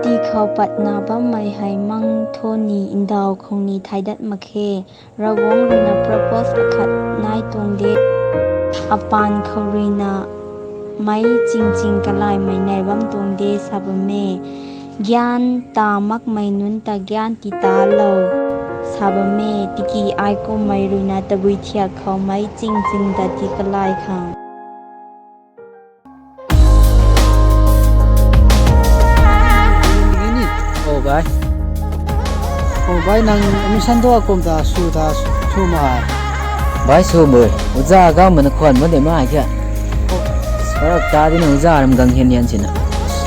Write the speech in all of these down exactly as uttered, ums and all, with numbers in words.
Ti khou patna bammei hei mang tho ni ndau khou ni thai dat mak khe. Ravguangc ruina propose akhat nai tuang de. Apan khou ruina meic ching ching kalaymei nai bam tuang de sa bam e. Gyan ta makmei nunc ta gyan ti ta lou sa bam e. Tiki ai kummei ruina tabui thiak khou meic ching ching ta ti kalay khang. Ni ni. Oh, bai. Oh, bai, nang admission tu akum ta sw ta sw ma? Bai, sw mui. Uza gam mana khwan ma de ma kya? Oh. Sarak ta di na uza ram gang hian hian sina.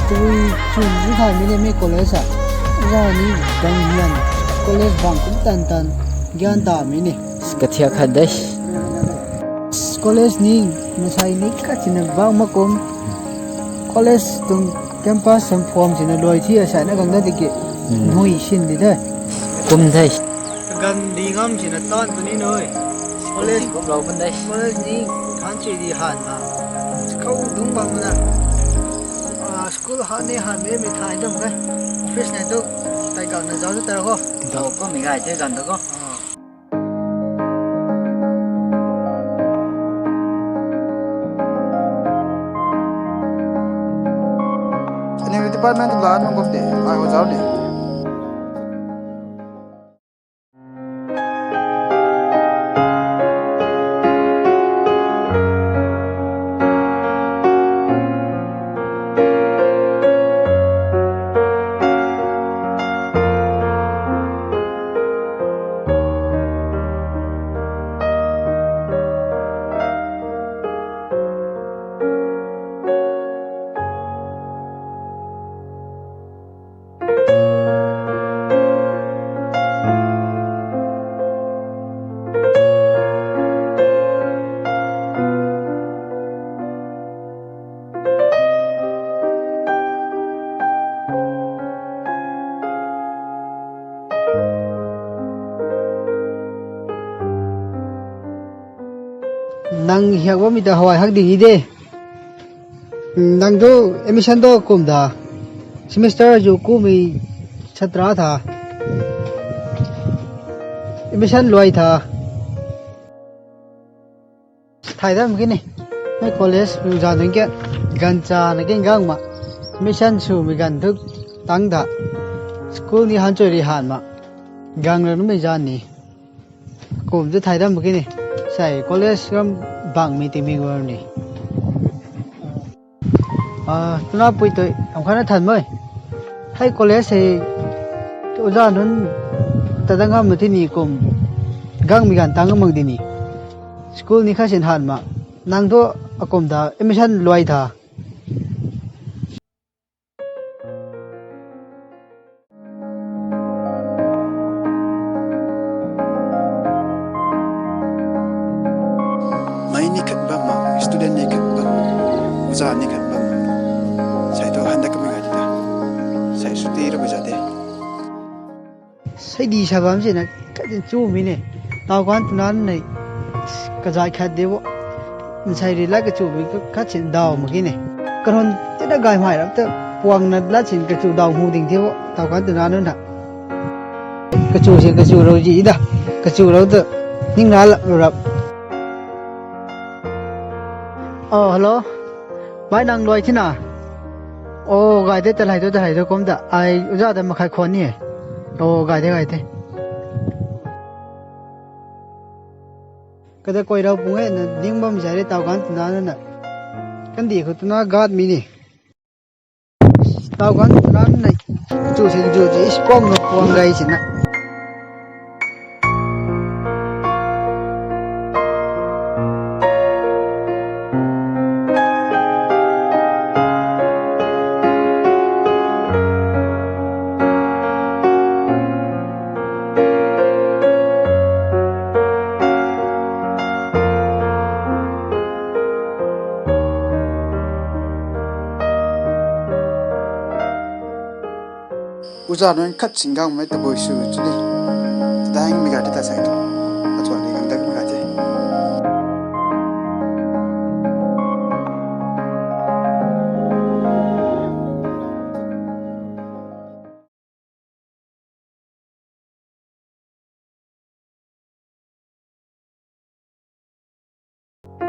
Tui chun ni thai mi de mi college a. Uza ni gang hian. College bang kum tan tan. Gyan ta mi ni. Kathiak khat de. College ni, masai ni khat sina bang makum. College tuang campus sam form sina luai thi asai na gang da tiki. Hmm. Nui sin di de. Kum de. Gan di ngam sina tan puni nui. College kum lou pun de. College ni than chui di han na. Khou dung bang na. Ah, school han ni han me mi thai dum de. Office ni tu tai gang na zau tu tar ho. Dau ko mi gai te gan da ko. Ah. Ani department la nung bok te, ai o zau ni. Nang hiak bammei ta hawai hak ding i de. Nang tu admission tu kum da. Semester zu kumei satra tha. Admission luai tha. Thai dam kini. Mei college uza nunc ke gancha na king gang ma. Admission swmei gan tu tang da. School ni han choi ri han ma. Gang ra numei zan ni. Kum tu thai dam kini. Sai college ram bang mi ti mi gor ni. Ah, tuna pui tui, am khana than mei. Hei college hei, uza nunc, tada ngam na ti ni kum, gang mi gan tang mang di ni. School ni kha sin han ma, nang tu akum ta admission luai tha. Mei ni khat bam ma, student ni khat bam ma, uza ni khat bam ma. Sai tu handak kamei ga di ta. Sai suti ra baza de. Sai di sa bam si na, khat din chu mi ne. Tau kan tu nan nei, kazai khat de bo. Nsai ri la kachu mi khat sin daw mak ki ne. Karon tina gay mai rap ta puang na la sin kachu daw hu ding the bo. Tau kan tu nan na. Kachu sin kachu rau ji da. Kachu rau ta ning na la rap. Oh, hello. Bai nang luai thina. Oh, gay the, talai tu, talai tu kum ta. Ai uza ta makhai khon ni e. Oh, gay the, gay the. Kada koi rau pung e na ding bam zai re tau kan tu na na. Kan di khou tu na gat mi ni. Tau kan tu na na. Chu si chu si spong no puang gai si na. Uza nunc khat singgang mei tabui sw chuni. Tadang mi ga di ta sai tu. Atuan ni gang dak mi ga di. Oh,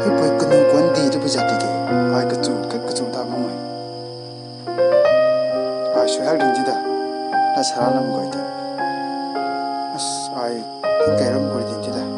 hei pui kanu kuan di tu pui zat di de. Ai kachu, kachu ta mamei. Ai suai hak ding ti da. Na sara lam goi ta. As, ai kum kei ram goi ding ti da.